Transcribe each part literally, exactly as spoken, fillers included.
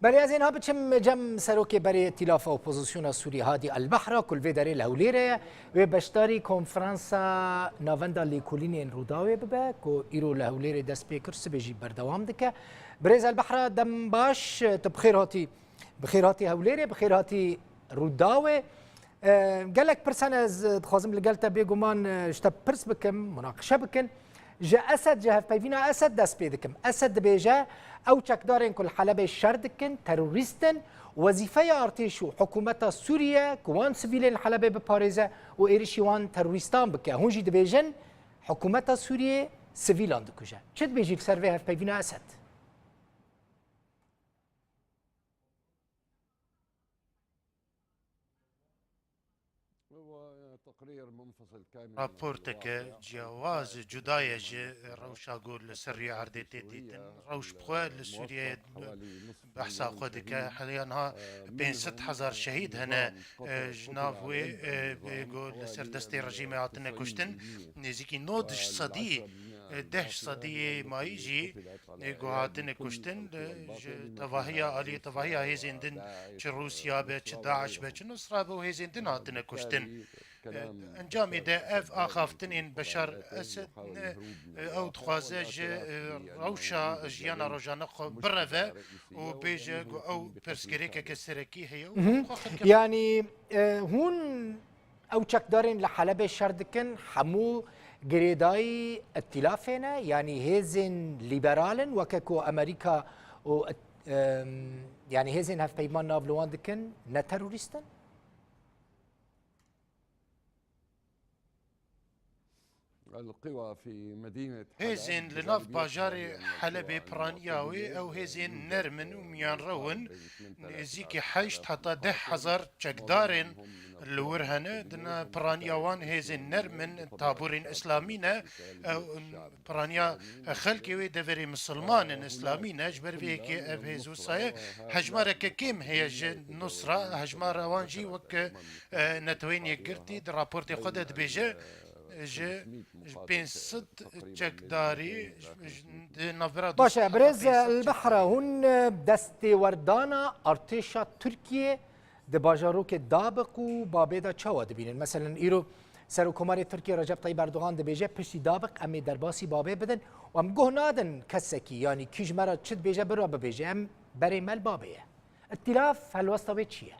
Belê, ez ên ha biçim cem serokê berê Îtîlafa Opozisyona Sûrî Hadî Elbehra ku li vê derê li Hewlêrê ye, wê beşdarî konferansa Navenda Lêkolînên Rûdawê bibe ku îro li Hewlêrê dest pê kir, sibê jî berdewam dike. Birêz Elbehra, dem baş, tu bi xêr hatî, bi xêr hatî Hewlêrê, bi xêr hatî Rûdawê. E, gelek pirsan ez dixwazim li gel te bêguman, e, ji te pirs bikim, munaqişe bikin. Ji Esed, ji hevpeyvîna Esed dest pê dikim. Esed dibêje, ew çekdarên ku li Helebê şer dikin, terorîst in. Wezîfeya artêş û hikûmeta Sûriye ku wan sivîlên li Helebê biparêze û êrişî wan terorîstan bike. Hûn jî dibêjin, hikûmeta Sûriyê sivîlan dikuje. Çi dibêjî li ser vê hevpeyvîna Esed? Raporteke ciyawaz, cuda ye ji rewşa ku li ser rûyê erdê tê dîtin. Rewş bi xwe li Sûriyeyê behsa xwe dike. Heliya niha pênc sed hezar şehîd hene, e, ji nav wê, e, ku li ser destê rejîmê hatine kuştin. Nêzîkî nod ji sedî, e, deh ji sedî yê mayî jî, e, ku hatine kuştin, e, ji tevahiya, aliyê tevahiya hêzên din, çi Rûsya be, çi DAIŞ be, çi Nusra be û hêzên din hatine kuştin. E, encamê de ev axaftinên Beşar Esed ne, e, ew dixwaze ji, e, rewşa jiyana rojane xwe bireve û bêje ku ew pirsgirêkeke serekî heye û Mhm. xwe xirke. Yanî, e, hûn ew çekdarên li Helebê şer dikin, hemû girêdayî îtîlafê ne, yanî hêzên lîberal in, weke ku Amerîka û it-, em, yanî hêzên hevpeyman nav li wan dikin, ne terorîst in? Hêzên li nav bajarê Helebê piraniya wê, ew hêzên nerm in û miyanrew in. Nêzîkî heşt heta deh hezar çekdarên li wir hene. Di nav piraniya wan hêzên nerm in, taborên îslamî ne. Ew, piraniya xelkê wê deverê misilman in, îslamî ne. Ji ber vê yekê ev hêz wisa ye. Hejmareke kêm heye ji Nusra. Hejmara wan jî wek, e, Neteweyên Yekgirtî di raportê xwe de dibêje, ji, ji pênc sed çekdarî, ji, di navbera Baş e, birêz Elbehra, hûn, e, destêwerdana artêşa Tirkiyê di bajarokê Dabiq û Babê de çawa dibînin? Meselen, îro Serokkomarê Tirkiyê Recep Tayyip Erdogan dibêje, piştî Dabiq em ê derbasî Babê bidin û em guh nadin kesekî, yanî kî ji me re çi dibêje, bira bibêje, em berê me li Babê ye. Îtîlaf helwesta wê çi ye?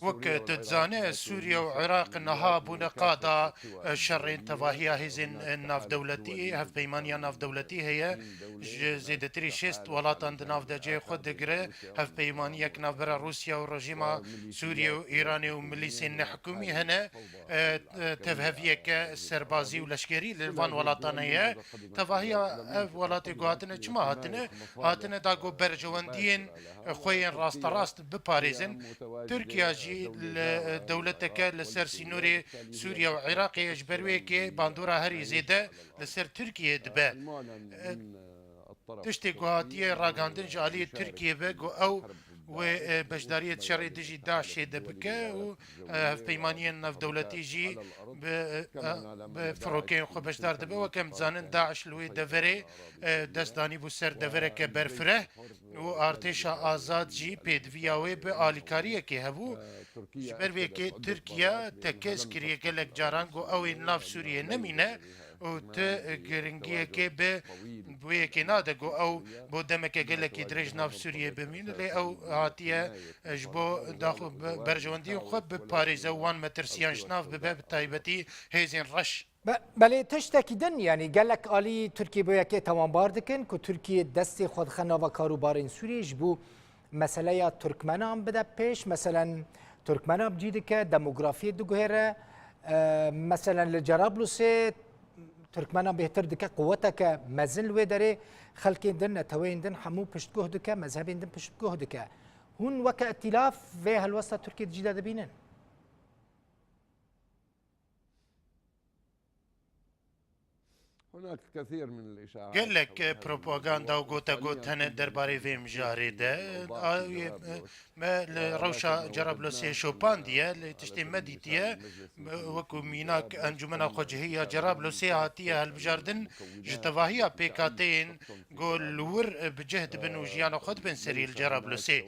Wek tu dizane, Sûriye û Iraq niha bûne qada şerên tevahiya hêzên navdewletî, hevpeymaniya navdewletî heye. Ji zêdetirî şêst welatan di nav de cihê xwe digire. Hevpeymaniyek navbera Rûsya û rejîma Sûriye û Îranê û milîsên nehikûmî hene. E, e, tevheviyeke serbazî û leşkerî li van welatan heye. Tevahiya ev welatê ku hatine çima hatine? Hatine da ku berjewendiyên xwe yên rasterast biparêzin. Tirkiye jî li, e, dewleteke li ser sînorê Sûriye û Iraqê ye, ji ber wê yekê bandora herî zêde li ser Tirkiye dibe. E, Tiştê ku hatiye ragihandin ji aliyê Tirkiyê ve ku ew wê, e, beşdariyê di şerê dijî DAIŞê de bike û, e, hevpeymaniyên navdewletî jî bi, e, bi firokeyên xwe beşdar dibe. Wek em dizanin, DAIŞ li wê deverê, e, dest danîbû ser devereke berfireh û artêşa azad jî pêdiviya wê bi alîkariyekê hebû. Ji ber vê yekê Tirkiye tekez kiriye gelek caran ku ew ê nav Sûriyê nemîne. û tu giringiyekê bi, bi wê yekê nade ku ew bo demeke gelekî dirêj nav Sûriyê bimîne, lê ew hatiye ji bo daxwe bi, berjewendiyên xwe biparêze û wan metirsiyan ji nav bibe, bi taybetî hêzên reş. Be-, belê tiştekî din, yanî gelek alî Tirkiyê bo yekê tawanbar dikin ku Tirkiye destê xwe dixe nava karûbarên Sûriyê ji bo meseleya Tirkmenan bide pêş. Meselen, Tirkmenan bi cî dike, demografiyê diguhere. E, meselen, li Cerablusê Tirkmenan bêhtir dike, quweteke mezin li wê derê, xelkên din, neteweyên din hemû piştguh dike, mezhebên din piştguh dike. Hûn weke îtîlaf vê helwesta Tirkiyê di cî de dibînin? Gelek propaganda û gotegot hene derbarê vê mijarê de. A, e, me li rewşa Cerablûsê şopandiye, lê tiştê me dîtiye, wekû mînak Encûmena Xwecihî ya Cerablûsê hatiye hilbijardin, ji tevahiya pêkhateyên ku li wir bi cih dibin û jiyana xwe dibin serî li Cerablûsê.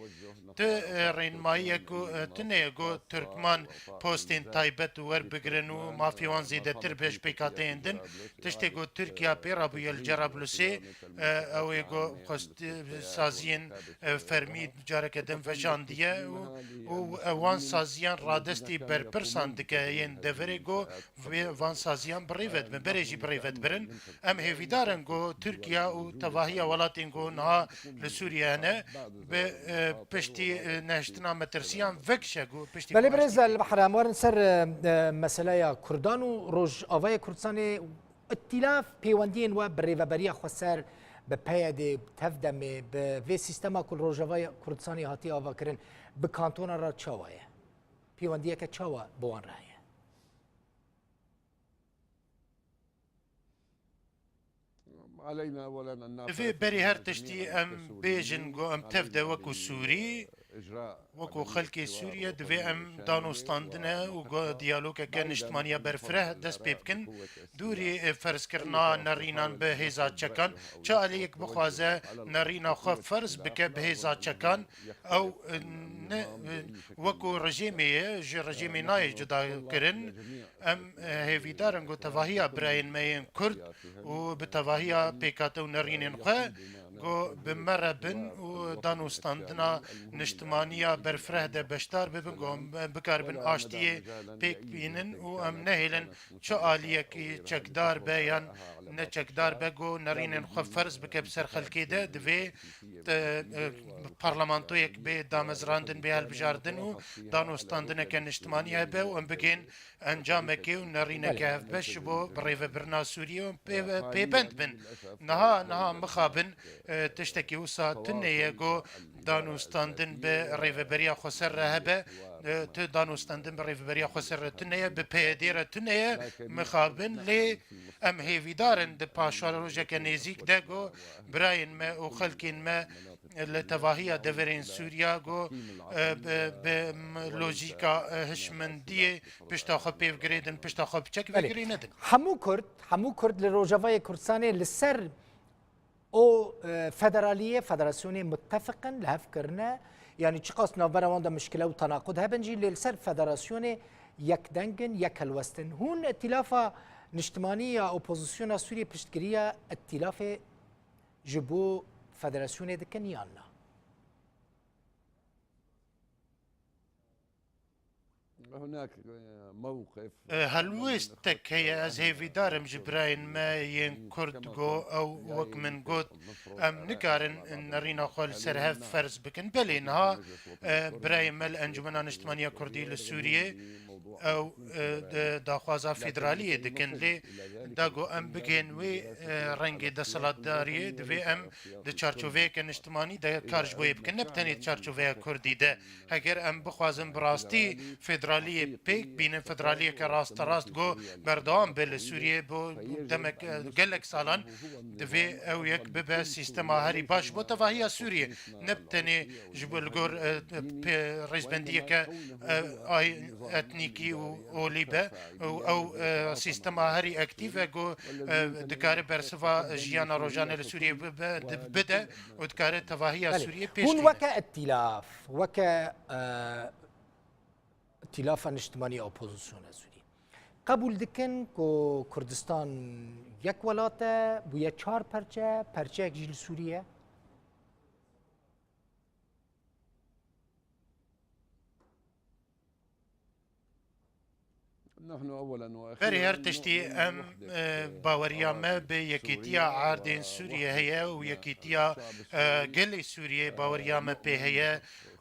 Tu, e, rênmayiyek ku, e, tune ye ku Tirkman postên taybet werbigirin û mafê wan zêdetir be ji pêkhateyên din. Tiştê ku Tirkiye pê rabûye li Cerablusê, e, ew ê ku xwest, e, saziyên, e, fermî careke din veşandiye û, û, e, wan saziyan radestî berpirsan dike yên deverê ku vê van saziyan bi rê ve dibin, berê jî bi rê ve dibirin. Em hêvîdar in ku Tirkiye û tevahiya welatên ku niha li Sûriye hene, bi, e, piştî, e, nehiştina metirsiyan vekişe ku piştî Belê ku birêz El Bahra, em werin ser, e, e, meseleya Kurdan û Rojavayê Kurdistanê. Îtîlaf pêwendiyên we bi Rêveberiya Xweser, bi P Y D'ê, bi Tevdemê, bi vê sîstema ku li Rojavayê Kurdistanê hatiye avakirin, bi kantona re çawa ye? Pêwendiyeke çawa bi wan re heye? Divê berî her tiştî em bêjin ku em tev de wekû Sûrî, wekû xelkê Sûriye, divê em danûstandine û go-, diyalogeke niştimaniya berfireh dest pê bikin. Dûrî, e, ferzkirina nerînan bi hêza çekan, çi aliyek bixwaze nerîna xwe ferz bike bi hêza çekan, ew, e, ne, e, wekû rejîmê ye, ji rejîmê nayê cuda kirin. Em, e, hêvîdar in ku tevahiya birayên me yên Kurd û bi tevahiya pêkhate û nerînên xwe ku bi me re bin û danûstandina niştimaniya berfireh de beşdar bibin, ku em bikaribin aştiyê pêk bînin û em nehêlin çi aliyekî çekdar be yan ne çekdar be, ku nerînên xwe ferz bike bi ser xelkê de, divê, e, e, parlamentoyek bê damezrandin, bê hilbijardin û danûstandineke niştimanî hebe û em bigên encamekê û nerîneke Belê. hevbeş ji bo birêvebirina Sûriyê û pê-, pêbend bin. Niha, niha mixabin, e, tiştekî wisa tune ye ku danûstandin bi Rêveberiya Xweser re hebe, e, tu danûstandin bi Rêveberiya Xweser re tune ye, bi P Y D re tune ye, mixabin, lê em hêvîdar in di paşarojeke nêzîk de ku birayên me û xelkên me li tevahiya deverên Sûriya ku, e, bi, bi lojîka, e, hişmendiyê pişta xwe pêv girêdin, pişta xwe bi çek Belê. vegirî nedin. Hemû Kurd, hemû Kurd li Rojavayê Kurdistanê li ser o, e, federaliyê, federasyonê muttefiq in, li hev kirine. Yanî çiqas navbera wan de mişkile û tenaqud hebin jî, lê li ser federasyonê yekdeng in, yek helwest in. Hûn îtîlafa niştimanî ya opozisyona Sûriyê piştgiriya îtîlafê ji bo federasyonê dikin yan na? E, helwêstek heye, ez hêvîdar im ji birayên me yên Kurd go, ew wek min got, em nikarin nerîna xwe li ser hev ferz bikin. Belê niha, e, birayên me li Encûmena Niştimaniya Kurdî li Sûriyê, ew, e, de-, daxwaza federaliyê dikin, lê da go em bigên wê, e, rengê desthilatdariyê, divê em di çarçoveyeke niştimanî de kar ji bo yê bikin, ne bi tenê di çarçoveya Kurdî de. Heger em bixwazin bi rastî federaliyê pêk bînin, federaliyeke rasterast go berdewam be li Sûriyê bo demek, e, gelek salan, divê ew yek bibe sîstema herî baş bo tevahiya Sûriyê. Ne bi tenê ji bo li gor, e, pê-, rêzbendiyeke, e, ay etnîkî û olî be û ew, e, sîstema herî aktîf e ku, e, dikare bersiva jiyana rojane li Sûriyê bibe, di-, bide û dikare tevahiya Belê. Sûriyê pêş Hûn bîne. weke îtîlaf, weke, e, Îtîlafa Niştimanî ya Opozisyona Sûriyê qebûl dikin ku Kurdistan yek welat e, bûye çar perçe, perçeyek jî li Sûriyê ye? Berî her tiştî em, e, baweriya me bi yekîtiya erdên Sûriyê heye û yekîtiya, e, gelê Sûriyê baweriya me pê heye.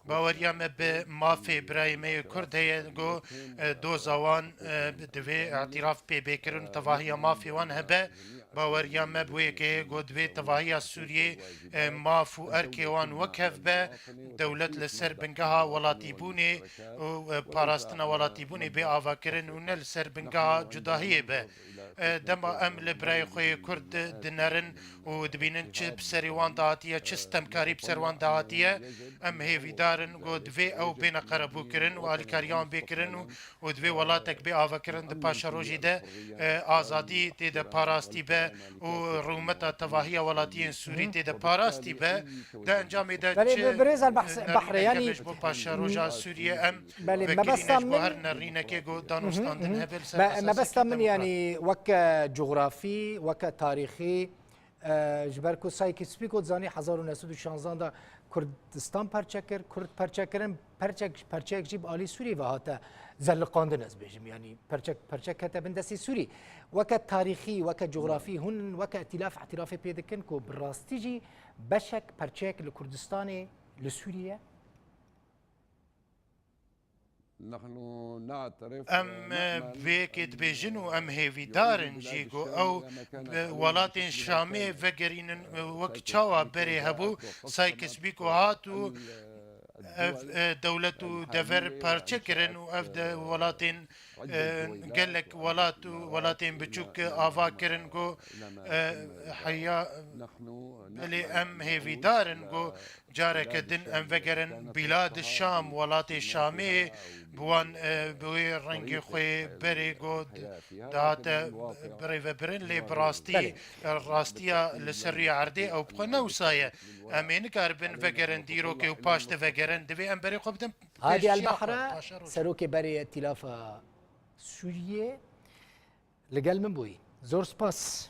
Baweriya me bi mafê birayê me yê Kurd heye ku, e, doza wan, e, divê îtîraf pê bê kirin û tevahiya mafê wan hebe. Baweriya me bi wê yekê ye ku divê tevahiya Sûriyê, e, maf û erkê wan wek hev be, dewlet li ser bingeha welatîbûnê û, e, parastina welatîbûnê bê avakirin û ne li ser bingeha cudahiyê be. E, dema em li birayê xwe yê Kurd dinerin û dibînin çi bi serê wan de hatiye, çi stemkarî bi ser wan de hatiye, em hêvîdar in ku divê ew bêne qerebûkirin û alîkariya wan bê kirin û, û divê welatek bê avekirin di paşerojê de, e, azadî tê de parastî be û rûmeta tevahiya welatiyên Sûrî tê de parastî be. Di encamê de Belê, çi, bi-, birêz El Bahs-, e, Bahre, nerîneke yanî be ji bo paşeroja Sûriyê em Belê, vekirîne mebesta ji bo min her nerînekê ku danûstandin Hı hı. hebe li ser Me-, esasê mebesta min, kî yanî, weke cografî, weke tarîxî, e, ji ber ku Sykes-Picot zanî hezar û neh sed û şanzdehan de Kurdistan perçe kir, Kurd perçe kirin, perçek, perçeyek jî bi alî Sûriyê ve hate zeliqandin, ez bêjim, yanî perçek, perçek kete bin destê Sûrî. Weke tarîxî, weke cografî, hûn weke îtîlaf îtirafê pê dikin ku bi rastî jî beşek, perçeyek li Kurdistanê, li Sûriyê ye? Em, e, vê yekê dibêjin û em hêvîdar in jî ku ew, e, welatên Şamê vegerînin, e, wek çawa berê hebû, Sykes-Picot hat û ev, e, dewlet û dever parçe kirin û ev de welatên, e, gelek welat û welatên biçûk ava kirin ku, e, heya, belê em hêvîdar in ku careke din em vegerin Bîlad Şam, welatê Şamê, bi wan, e, bi wê rengê xwe berê got, dihate birêvebirin, lê bi rastî, Belê. rastiya li ser rûyê erdê ew bi xwe ne wisa ye. Em ê nikaribin vegerin dîrokê û paş de vegerin, divê em berê xwe bidin Hadi pêşiya El Bahre, xwe, paşeroja. Serokê berê Îtîlafa Sûriyê, li gel min bûyî. Zor spas.